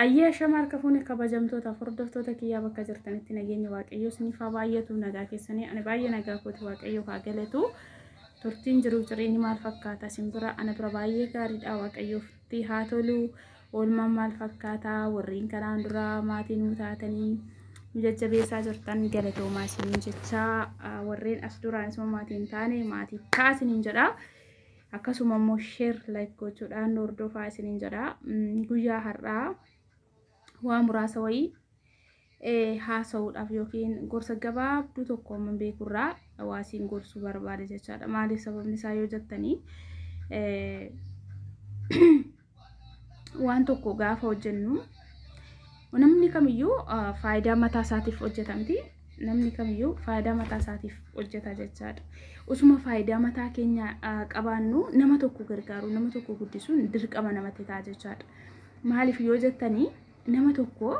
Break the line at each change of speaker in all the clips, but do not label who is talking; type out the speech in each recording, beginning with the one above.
Ayyee shama harka fuune kabajamtoota hordoftoota kiyyaa bakka jirtanitti nageenya Waaqayyoo isiniif haa baay'atu. Nagaa keessanii? Ani baay'ee nagaa kooti, Waaqayyoof haa galatu. Turtiin jiruuf jireenyi maal fakkaata isin bira? Ana bira baay'ee gaariidha, Waaqayyoofti haa tolu. Oolmaan maal fakkaata? Warreen kanaan dura maatii nuu taatanii nu jajjabeessaa jirtan galatoomaa isiniin jechaa, warreen as duraan isuma maatii hin taane maatii ta'a isiniin jedha. Akkasuma immoo share, like gochuudhaan nu hordofaa isiniin jedha. Guyyaa har'aa waa muraasa wayii haasa'uudhaaf yookiin gorsa gabaabduu tokko amma beekurraa waa isiin gorsuu barbaade jechaadha. Maaliif sababni isaa yoo jettanii, waan tokko gaafa hojjennu namni kamiyyuu faayidaa mataa isaatiif hojjetamti. Namni kamiyyuu faayidaa mataa isaatiif hojjeta jechaadha. Usuma faayidaa mataa keenya qabaannu nama tokko gargaaru, nama tokko guddisuun dirqama namatti ta'a jechaadha. Maaliif yoo jettanii, nama tokko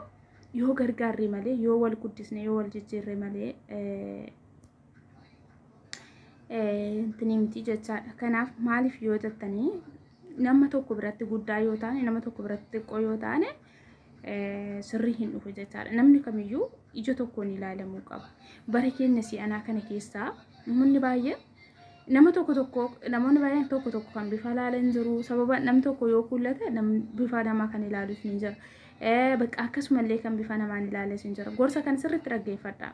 yoo gargaarre malee, yoo wal guddisne, yoo wal jijjiirre malee intini miti jechaadha. Kanaaf maaliif yoo jettanii, nama tokko biratti guddaa yoo taane, nama tokko biratti xiqqoo yoo taane sirrii hin dhufu jechaadha. Namni kamiyyuu ija tokkoon ilaalamuu qaba. Bara keenya si'anaa kana keessaa namoonni baay'een nama tokko tokko, namoonni baay'een tokko tokko kan bifa ilaalan jiru. Sababa namni tokko yoo kuullate bifa namaa kan ilaalus ni jira. Bakka akkasumallee kan bifa namaan ilaales ni jira. Gorsa kan sirriitti dhaggeeffadha.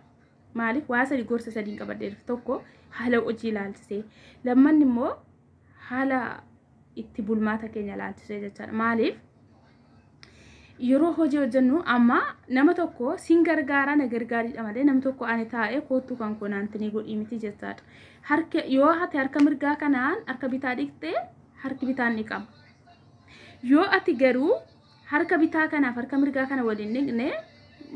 Maaliif waa sadi, gorsa sadiin qabadhee dhufe. Tokko haala hojii ilaalchisee, lammanni immoo haala itti bulmaata keenya ilaalchisee jechaadha. Maaliif yeroo hojii hojjennu amma nama tokko sin gargaaraa na gargaariidha malee namni tokko ani taa'ee koottuu kan koo naantinii godhii miti jechaadha. Harka yoo ati harka mirgaa kanaan harka bitaa dhiqxee harki bitaan dhiqama. Yoo ati garuu harka bitaa kanaaf harka mirgaa kana waliin dhiqne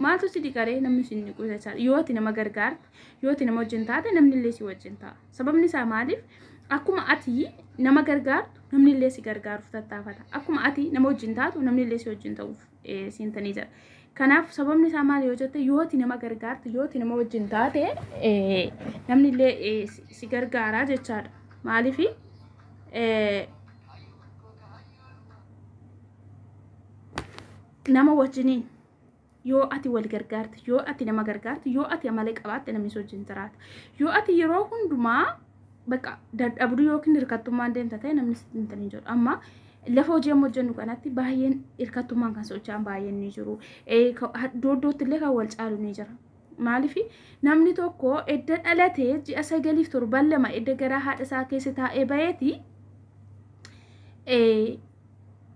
maaltu si dhiqaree? Namni si dhiqu jechaadha. Yoo ati nama gargaarte, yoo ati nama wajjin taate, namni illee si wajjin ta'a. Sababni isaa maaliif? Akkuma ati nama gargaartu namni illee si gargaaruuf tattaafata. Akkuma ati nama wajjin taatu namni illee si wajjin ta'uuf siintanii jira. Kanaaf sababni isaa maali yoo jette, yoo ati nama gargaarte, yoo ati nama wajjin taate, namni illee si gargaaraa jechaadha. Maaliif nama wajjiniin yoo ati wal gargaarte, yoo ati nama gargaarte, yoo ati amala qabaatte, namni si wajjin jiraata. Yoo ati yeroo hundumaa bakka dadhabduu yookiin hirkattummaan deemta ta'e namni sitti hin jedhu. Amma lafa hojii amma hojjennu kanatti baay'een hirkattummaan kan socho'an baay'een ni jiru. Iddoo iddootti illee kan wal caalu ni jira. Maaliif namni tokko edda dhalatee ji'a 9f torban 2 edda garaa haadha isaa keessa taa'ee baheeti,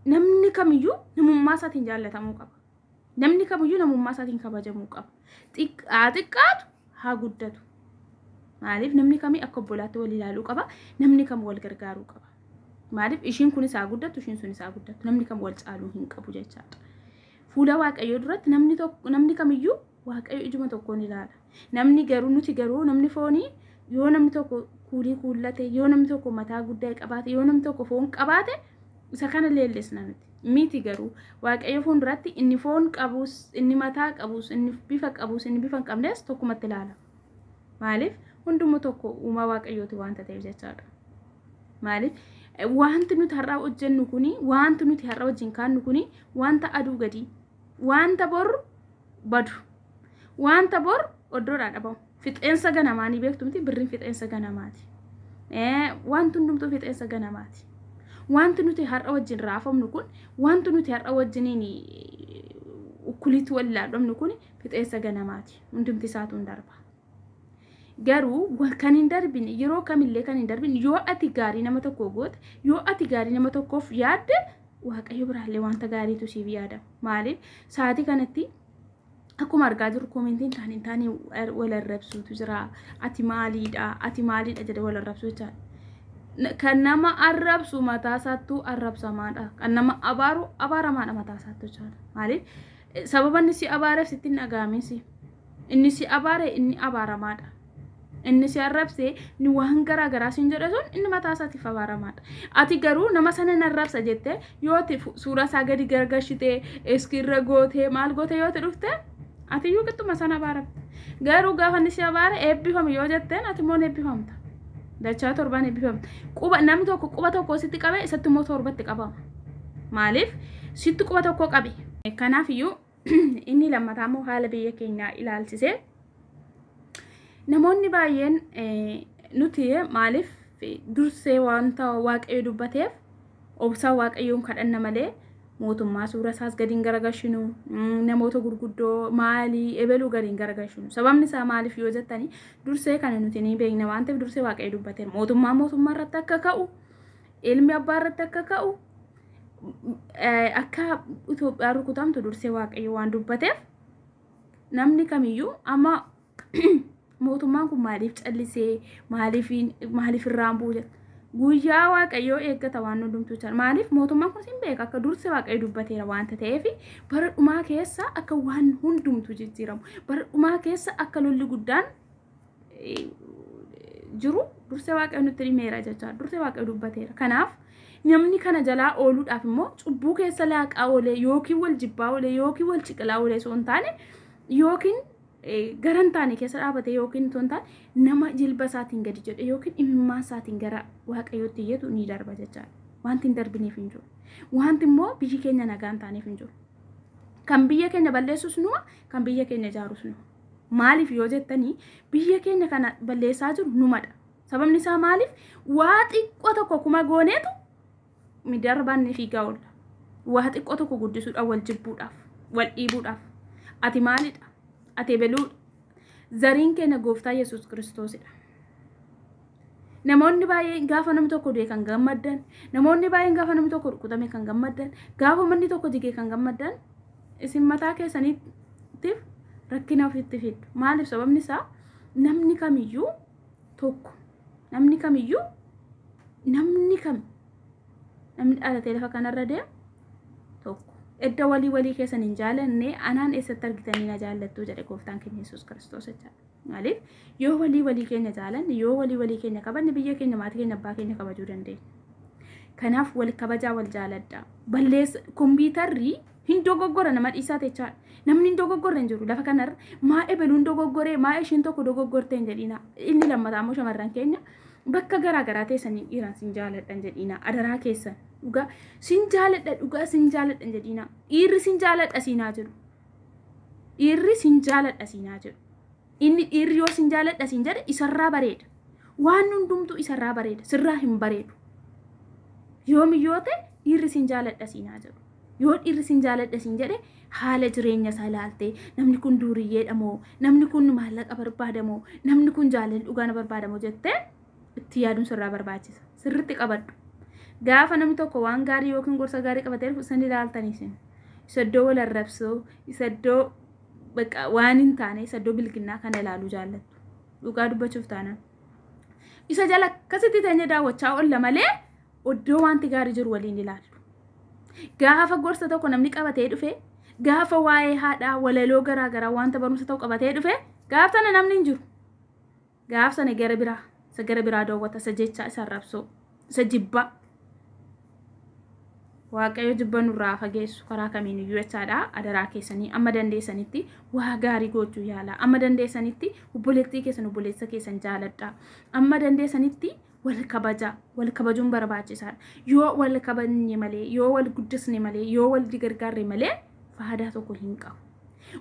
namni kamiyyuu namummaa isaatiin jaallatamuu qaba. Namni kamiyyuu namummaa isaatiin kabajamuu qaba. Xiqqaa xiqqaatu haa guddatu. Maaliif namni kamii akka obbolaatti wal ilaaluu qaba. Namni kam wal gargaaruu qaba. Maaliif ishiin kunis haa guddattu, ishiin sunis haa guddattu. Namni kam wal caaluu hin qabu jechaadha. Fuula Waaqayyoo duratti namni tokko, namni kamiyyuu Waaqayyo ijuma tokkoon ilaala. Namni garuu, nuti garuu namni foonii yoo namni tokko kuulii kuullate, yoo namni tokko mataa guddaa qabaate, yoo namni tokko foon qabaate, isa kana leellisna nuti. Miti, garuu Waaqayyo fuulduratti inni foon qabus, inni mataa qabus, inni bifa qabus, inni bifa hin qabnes tokkumatti ilaala. Maaliif hundumuu tokko uumaa Waaqayyooti waanta ta'eef jechaadha. Maaliif wanti nuti har'a hojjennu kuni, wanti nuti har'a wajjin kaannu kuni wanta aduu gadi, wanta bor badu, wanta bor iddoodhaa dhabamu. Fixeensa ganamaa ni beektu miti? Birriin fixeensa ganamaati. Wanti hundumtuu fixeensa ganamaati. Wanti nuti har'a wajjin raafamnu kun, wanti nuti har'a wajjiniin ukkuliitti wal ilaallamnu kun fixeensa ganamaati. Hundumti isaatu hin darba. Garuu kan hin darbine, yeroo kamillee kan hin darbine, yoo ati gaarii nama tokko goote, yoo ati gaarii nama tokkoof yaadde, Waaqayyo biraallee wanta gaariitu siif yaadama. Maaliif sa'aatii kanatti akkuma argaa jirru commentiin taane hin taane wal arrabsuutu jira. Ati maaliidha? Ati maaliidha jedhee wal arrabsuu jechaadha. Kan nama arrabsu mataa isaattuu arrabsamaadha. Kan nama abaaru abaaramaadha mataa isaattuu jechaadha. Maaliif sababa inni si abaareef sitti hin dhaga'amin si. Inni si abaare inni abaaramaadha. Inni si arrabse, inni waan garaa garaa siin jedhe sun inni mataa isaatiif abaaramaadha. Ati garuu nama sana hin arrabsa jettee yoo ati suuraa isaa gadi gargashitee iskirra gootee maal gootee yoo ati dhufte, ati iyyuu qixxuma sana abaaramta. Garuu gaafa inni si abaare eebbifami yoo jetteen, ati immoo ni eebbifamta. Dachaa torbaan eebbifamta. Quba namni tokko quba tokko sitti qabe, isatti immoo torbatti qabama. Maaliif sitti quba tokko qabe? Kanaafiyyuu inni lammataa immoo haala biyya keenyaa ilaalchisee namoonni baay'een nuti maaliif dursee wanta Waaqayyo dubbateef obsaa Waaqayyoon kadhanna malee mootummaa suura isaas gadi hin garagalchinu, namoota gurguddoo maalii ebeluu gadi hin garagalchinu. Sababni isaa maaliif yoo jettani, dursee kana nuti ni beekna waan ta'eef dursee Waaqayyo dubbateera. Mootummaa mootummaa irratti akka ka'u, ilmi abbaa irratti akka ka'u, akka Itoophiyaan rukutamtu dursee Waaqayyo waan dubbateef namni kamiyyuu amma mootummaan kun maaliif callisee, maaliif irraan bu'u jedha. Guyyaa Waaqayyoo eeggata waan hundumtuu jira. Maaliif mootummaan kun sin beeka akka dursee Waaqayyo dubbateera waanta ta'eef bara dhumaa keessa akka waan hundumtuu jijjiiramu, bara dhumaa keessa akka lolli guddaan jiru dursee Waaqayyo nutti himeera jechaadha. Dursee Waaqayyo dubbateera. Kanaaf namni kana jalaa ooluudhaaf immoo cubbuu keessa laaqaa oolee yookiin wal jibbaa oolee yookiin wal ciqilaa oolee osoo hin taane yookiin gara hin taane keessa dhaabate yookiin osoo hin taane nama jilba isaatiin gadi jedhe yookiin imimmaan isaatiin gara Waaqayyootti iyyatu ni darba jechaadha. Wanti hin darbiniif hin jiru. Wanti immoo biyyi keenya nagaa hin taaneef hin jiru. Kan biyya keenya balleessus numa, kan biyya keenya ijaarus numa. Maaliif yoo jettanii, biyya keenya kana balleessaa jiru numadha. Sababni isaa maaliif, waa xiqqoo tokko kuma gooneetu miidiyaarra baannee fiigaa oolla. Waa xiqqoo tokko guddisuudhaaf, wal jibbuudhaaf, wal dhiibuudhaaf. Ati maalidha? Ati ebeluudha. Zariin keenya Gooftaa Yesuus Kiristoosidha. Namoonni baay'een gaafa namni tokko du'e kan gammaddan, namoonni baay'een gaafa namni tokko rukutame kan gammaddan, gaafa manni tokko jigee kan gammaddan, isin mataa keessaniitiif rakkina ofitti fiddu. Maaliif, sababni isaa namni kamiyyuu tokko, namni kamiyyuu, namni kam namni dhalatee lafa kanarra deemu tokko. Edda walii walii keessan hin jaalanne, anaan eessatti argitanii na jaallattu jedhe Gooftaan keenya Yesuus Kiristoos jechaadha. Maaliif, yoo walii walii keenya jaalanne, yoo walii walii keenya kabanne, biyya keenya, maatii keenya, abbaa keenya kabajuu dandeenya. Kanaaf wal kabajaa, wal jaaladhaa. Balleessa kompiitarri hin dogoggora nama dhiisaa jechaadha. Namni hin dogoggorre hin jiru lafa kanarra. Maa ebeluun dogoggoree, maa ishiin tokko dogoggortee hin jedhina. Inni lammataa immoo shamarran keenya bakka garaa garaa teessanii dhiiraan sin jaaladhan jedhina. Adaraa keessan, dhugaa sin jaaladha, dhugaa sin jaaladhan jedhina. Dhiirri sin jaaladha siinaa jedhu. Dhiirri sin jaaladha siinaa jedhu. Inni dhiirri yoo sin jaaladha siin jedhe isarraa bareeda. Waan hundumtuu isarraa bareeda. Sirraa hin bareedu. Yoomiyyoo ta'e dhiirri sin jaaladha siinaa jedhu. Yoo dhiirri sin jaaladha siin jedhe, haala jireenya isaa ilaaltee, namni kun duuriyyeedha moo, namni kun maallaqa barbaada moo, namni kun jaalala dhugaa na barbaada moo jettee itti yaaduun sirraa barbaachisa. Sirriitti qabadhu. Gaafa namni tokko waan gaarii yookiin gorsa gaarii qabatee dhufu isin ilaaltanii isin. Isa iddoo wal arrabsoo, isa iddoo bakka waan hin taane, isa iddoo bilginnaa kana ilaaluu jaallattu. Dhugaa dubbachuuf taanaan. Isa jala akkasitti teenyee daawwachaa oolla malee iddoo wanti gaarii jiru waliin ilaallu. Gaafa gorsa tokko namni qabatee dhufe, gaafa waa'ee haadhaa walaloo garaa garaa wanta barumsa ta'u qabatee dhufe, gaaf sana namni hin jiru. Gaaf sana gara biraa, isa gara biraa daawwata, isa jechaa, isa arrabsoo, isa jibbaa. Waaqayyo jibba nurraa fageessu karaa kamiin iyyuu jechaadha. Adaraa keessanii, amma dandeessanitti waa gaarii gochuu yaala. Amma dandeessanitti obboleettii keessan, obboleessa keessan jaaladha. Amma dandeessanitti wal kabaja. Wal kabajuun barbaachisaadha. Yoo wal kabajne malee, yoo wal guddisne malee, yoo wal gargaarre malee faayidaa tokko hin qabu.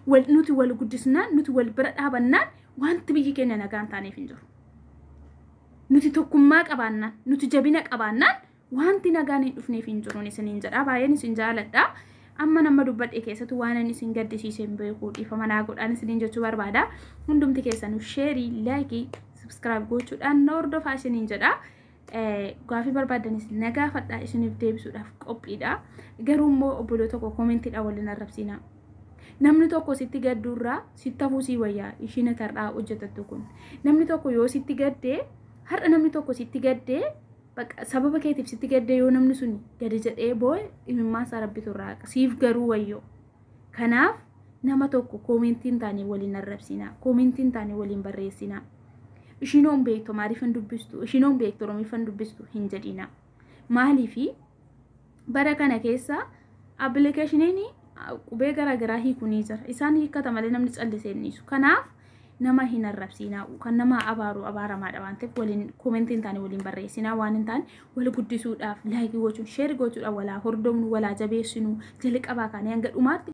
Wal nuti wal guddisnaan, nuti wal bira dhaabannaan, wanti biyyi keenya nagaan taaneef hin jiru. Nuti tokkummaa qabaannaan, nuti jabina qabaannaan, wanti nagaan hin dhufneef hin jiru isiniin jedha. Baay'een isin jaaladha. Amma nama dubbadhe keessatti waan inni isin gaddisiise hin beeku, dhiifama naa godhaan isiniin jechuu barbaada. Hundumti keessanuu share, like, subscribe gochuudhaan na hordofaa isiniin jedha. Gaafii barbaadanis na gaafadhaa, isiniif deebisuudhaaf qophiidha. Garuu immoo obboloo tokko commentiidhaan waliin arrabsiinaa. Namni tokko sitti gadduurraa sitti hafuu sii wayyaa ishiin tarraa hojjetattu kun. Namni tokko yoo sitti gaddee, har'a namni tokko sitti gaddee, sababa keetiif sitti gaddee, yoo namni sun gadi jedhee boo'e, imimmaan isaa Rabbitu irraa haqa. Siif garuu wayyoo. Kanaaf nama tokko commentii hin taane waliin arrabsinaa. Commentii hin taane waliin barreessinaa. Ishinoon beektu maaliif hin dubbistu? Ishinoon beektu Oromiif hin dubbistu hin jedhina. Maaliifi, bara kana keessa applicationiin qubee garaagaraa hiikuu ni jira. Isaan hiikkata malee namni callisee hin dhiisu. Kanaaf nama hin arrabsiinaa. Kan nama abaaru abaaramaadha waan ta'eef waliin commentii hin taane waliin barreessinaa. Waan hin taane wal guddisuudhaaf like gochuun, share gochuudhaan walaa hordofnu, walaa jabeessinu, jalqabaa kaanee hanga dhumaatti.